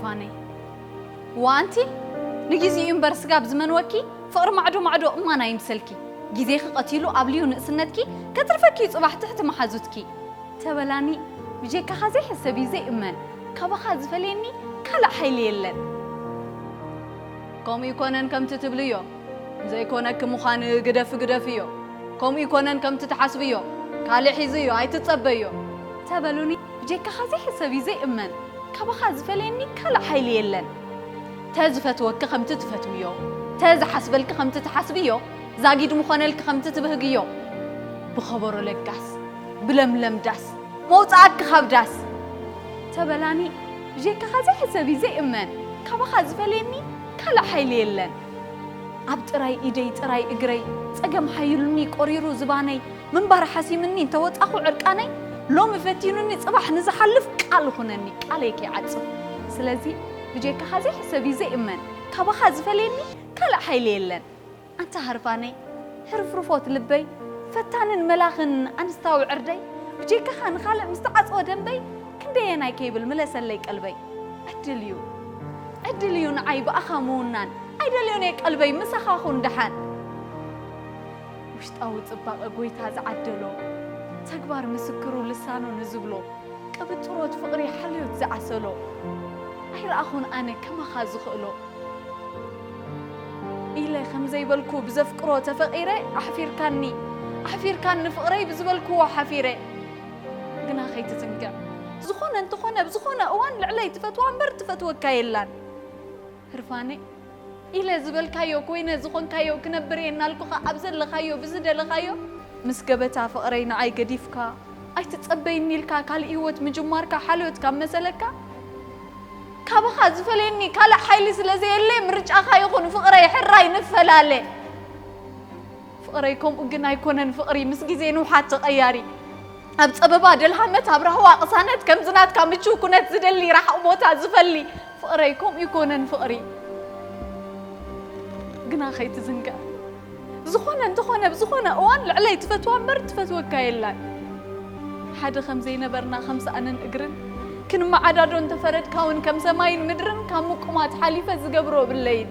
ፋነይ፣ ዋንቲ ንግዜኡ እምበር ስጋብ ዝመንወኪ፣ ፍቕሪ ማዕዶ ማዕዶ እማን ኣይምሰልኪ። ግዜኺ ቀቲሉ ኣብልዩ ንእስነትኪ፣ ከትርፈኪ እዩ ጽባሕ ትሕቲ መሓዙትኪ። ተበላኒ፣ ብጀካኻ ዘይሕሰብ እዩ ዘይእመን፣ ካባኻ ዝፈልየኒ ካልእ ሓይሊ የለን። ከምኡ ይኮነን ከምቲ ትብልዮ፣ ዘይኮነኪ ምዃን ግደፊ ግደፍዮ። ከምኡ ይኮነን ከምቲ ትሓስብዮ፣ ካልእ ሒዙ እዩ ኣይትጸበዮ። ተበሉኒ፣ ብጀካኻ ዘይሕሰብ እዩ ዘይእመን፣ ካባኻ ዝፈልየኒ ካልእ ሓይሊ የለን። ተዝፈትወኪ ከምቲ ትፈትውዮ፣ ተዝሓስበልኪ ከምቲ ትሓስብዮ፣ ዛጊድ ምኾነልኪ ከምቲ ትብህግዮ። ብኸበሮ ለጋስ፣ ብለምለም ዳስ፣ መውጽኣኪ ካብ ዳስ። ተበላኒ፣ ብጀካኻ ዘይሕሰብ እዩ ዘይእመን፣ ካባኻ ዝፈልየኒ ካልእ ሓይሊ የለን። ኣብ ጥራይ ኢደይ ጥራይ እግረይ፣ ጸገም ሓይሉኒ ቆሪሩ ዝባነይ፣ ምንባር ሓሲምኒ እንተወጻኹ ዕርቃነይ፣ ሎሚ ፈቲኑኒ ጽባሕ ንዝሓልፍ ቃል ኹነኒ፣ ቃለይ ከይዓጽፍ። ስለዚ ብጀካኻ ዘይሕሰብ እዩ ዘይእመን፣ ካባኻ ዝፈልየኒ ካልእ ሓይሊ የለን። ኣንታ ሃርፋነይ፣ ህርፍርፎት ልበይ፣ ፈታንን መላኽን ኣንስታዊ ዕርደይ፣ ብጀካኻ ንኻልእ ምስ ተዓጽወ ደንበይ፣ ክንደየናይ ከይብል ምለሰለይ ቀልበይ። ዕድል እዩ፣ ዕድል እዩ ንዓይ ብኣኻ ምውናን፣ ኣይደልዮን እየ ቀልበይ ምሳኻ ኩን ደሓን። ውሽጣዊ ጽባቐ ጎይታ ዝዓደሎ፣ ተግባር ምስክሩ ልሳኑ ንዝብሎ፣ ቅብጥሮት ፍቕሪ ሓልዮት ዝዓሰሎ፣ ኣይረኣኹን ኣነ ከማኻ ዝኽእሎ። ኢለ ከም ዘይበልኩ ብዘፍቅሮ ተፈቒረ፣ ኣሕፊርካኒ፣ ኣሕፊርካኒ ፍቕረይ ብዝበልክዎ ሓፊረ። ግና ከይትዝንግዕ፣ ዝኾነ እንተኾነ ብዝኾነ እዋን ልዕለይ ትፈትዋ እምበር ትፈትወካ የላን። ህርፋነይ፣ ኢለ ዝበልካዮ ኮይነ ዝኾንካዮ ክነብር እየ እናልኩኻ ኣብ ዘለኻዮ ብዝደለኻዮ፣ ምስ ገበታ ፍቕረይ ንዓይ ገዲፍካ፣ ኣይትጸበይኒ ኢልካ ካልእ ህይወት ምጅማርካ ሓልዮት ካብ መሰለካ፣ ካባኻ ዝፈልየኒ ካልእ ሓይሊ ስለ ዘየለ፣ ምርጫኻ ይኹን ፍቕረይ ሕራይ ንፈላለ። ፍቕረይ ከምኡ ግን ኣይኮነን ፍቕሪ፣ ምስ ግዜ ንውሓት ተቐያሪ። ኣብ ጸበባ ደልሃመት፣ ኣብ ራህዋ ቅሳነት፣ ከምዚ ናትካ ምችው ኩነት ዝደሊ፣ ራሕቕ ቦታ ዝፈሊ። ፍቕረይ ከምኡ ይኮነን ፍቕሪ። ግና ከይትዝንግዕ፣ ዝኾነ እንተኾነ ብዝኾነ እዋን ልዕለይ ትፈትዋ እምበር ትፈትወካ የላን። ሓደ ከም ዘይነበርና ከም ሳእንን እግርን ክንመዓዳዶ እንተፈረድካ እውን፣ ከም ሰማይን ምድርን ካብ ምቁማት ሓሊፈ ዝገብሮ ብለይን።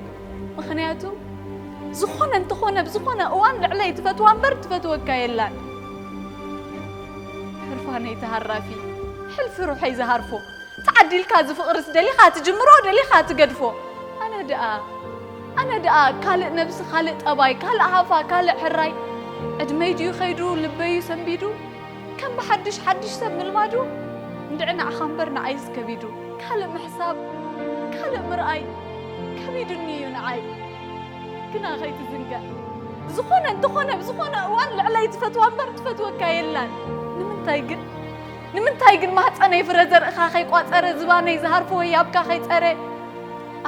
ምኽንያቱ ዝኾነ እንተኾነ ብዝኾነ እዋን ልዕለይ ትፈትዋ እምበር ትፈትወካ የላን። ህርፋነይ ተሃራፊ፣ ሕልፊ ሩሐይ ዝሃርፎ፣ ተዓዲልካ ዝፍቕርስ ደሊኻ ትጅምሮ ደሊኻ ትገድፎ። ኣነ ደኣ፣ ኣነ ደኣ ካልእ ነብሲ፣ ካልእ ጠባይ፣ ካልእ ሃፋ፣ ካልእ ሕራይ። ዕድመይ ድዩ ኸይዱ፣ ልበዩ ሰንቢዱ፣ ከም ብሓድሽ ሓድሽ ሰብ ምልማዱ። እንድዒ ንዓኻ እምበር ንዓይስ ከቢዱ። ካልእ ምሕሳብ፣ ካልእ ምርኣይ ከቢዱኒ እዩ ንዓይ። ግና ኸይትዝንግዕ፣ ዝኾነ እንተኾነ ብዝኾነ እዋን ልዕለይ ትፈትዋ እምበር ትፈትወካ የላን። ንምንታይ ግን፣ ንምንታይ ግን ማህፀነይ ፍረ ዘርእኻ ከይቋፀረ፣ ዝባነይ ዝሃርፎ ህያብካ ከይፀረ፣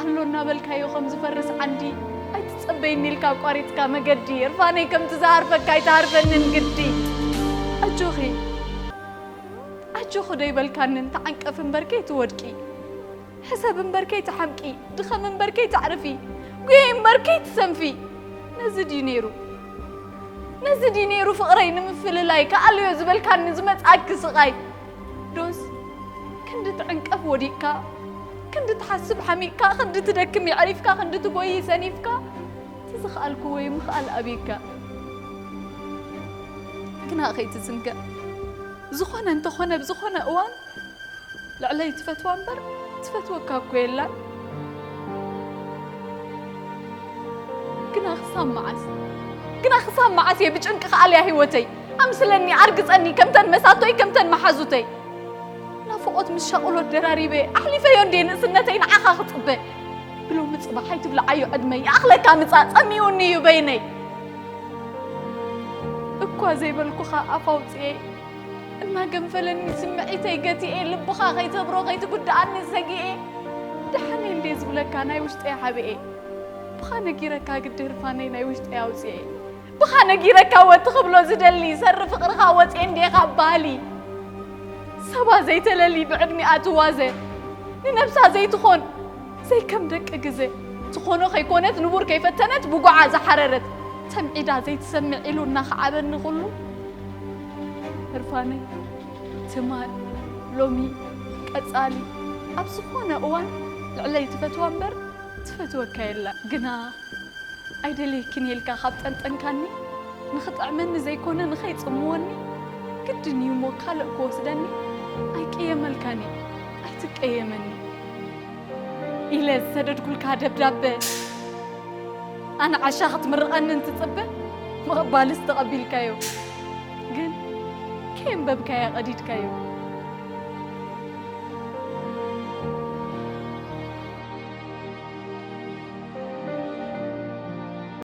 ኣሎ እናበልካዮ ከም ዝፈርስ ዓንዲ፣ ኣይትጸበይኒ ኢልካ ኣቋሪጽካ መገዲ፣ እርፋነይ ከምቲ ዝሃርፈካ ኣይትሃርፈንን ግዲ። ኣጆኺ፣ ኣጆኺ ዶ ይበልካንን፣ ተዓንቀፊ እምበር ከይትወድቂ፣ ሕሰቢ እምበር ከይትሓምቂ፣ ድኸሚ እምበር ከይተዕርፊ፣ ጉየይ እምበር ከይትሰንፊ። ነዚ ድዩ ነይሩ፣ ነዚ ድዩ ነይሩ ፍቕረይ ንምፍልላይ፣ ክኣልዮ ዝበልካኒ ዝመጽኣኪ ስቓይ? ዶስ ክንዲ ትዕንቀፍ ወዲቕካ፣ ክንዲ ትሓስብ ሓሚቕካ፣ ክንዲ ትደክም የዕሪፍካ፣ ክንዲ ትጎዪ ሰኒፍካ፣ እቲ ዝኸኣልክዎ እዩ ምኽኣል ኣብዩካ። ግና ከይትዝንግዕ፣ ዝኾነ እንተኾነ ብዝኾነ እዋን ልዕለይ ትፈትዋ እምበር ትፈትወካ እኮ የላን። ግና ክሳብ መዓስ፣ ግና ክሳብ መዓስ እየ ብጭንቂ ክኣልያ ህይወተይ? ኣምስለኒ፣ ኣርግጸኒ፣ ከምተን መሳቶይ፣ ከምተን መሓዙተይ። ናፍቖት ምስ ሻቕሎት ደራሪበ፣ ኣሕሊፈዮ እንድየ ንእስነተይ ንዓኻ ክጽበ። ብሎሚ ጽባሕ ኣይትብልዓዮ ዕድመይ፣ ይኣኽለካ ምጻእ ጸሚኡኒ እዩ በይነይ። እኳ ዘይበልኩኻ ኣፍ ኣውጽኤ፣ እናገንፈለኒ ስምዒተይ ገቲኤ፣ ልብኻ ከይተብሮ ከይትጉድኣኒ ሰጊኤ፣ ደሓነይ እንድየ ዝብለካ ናይ ውሽጠይ ሓቢኤ። ብኻ ነጊረካ ግዲ ህርፋነይ ናይ ውሽጠይ ኣውጽኤ። ብኻ ነጊረካ ወቲ ክብሎ ዝደሊ ሰሪ ፍቕርኻ ወጽኤ እንድየ ካብ ባህሊ። ሰባ ዘይተለሊ ብዕድሚኣ ትዋዘ፣ ንነብሳ ዘይትኾን ዘይከም ደቂ ግዘ። ትኾኖ ከይኮነት ንቡር ከይፈተነት ብጉዓ ዝሓረረት። ተምዒዳ ዘይትሰምዕ ኢሉ እናኸዓበኒ ኩሉ ህርፋነይ። ትማል፣ ሎሚ፣ ቀጻሊ፣ ኣብ ዝኾነ እዋን ልዕለይ ትፈትዋ እምበር ትፈትወካ የላ። ግና ኣይደልየኪን ኢልካ ካብ ጠንጠንካኒ፣ ንኽጥዕመኒ ዘይኮነ ንኸይጽምወኒ ግድን እዩ እሞ ካልእ ክወስደኒ። ኣይቅየመልካን እየ፣ ኣይትቀየመኒ ኢለ ዝሰደድኩልካ ደብዳበ፣ ኣነ ዓሻ ክትምርቐኒ እንትጽበ፣ ምቕባልስ ተቐቢልካዮ፣ ግን ከየንበብካያ ቀዲድካዮ።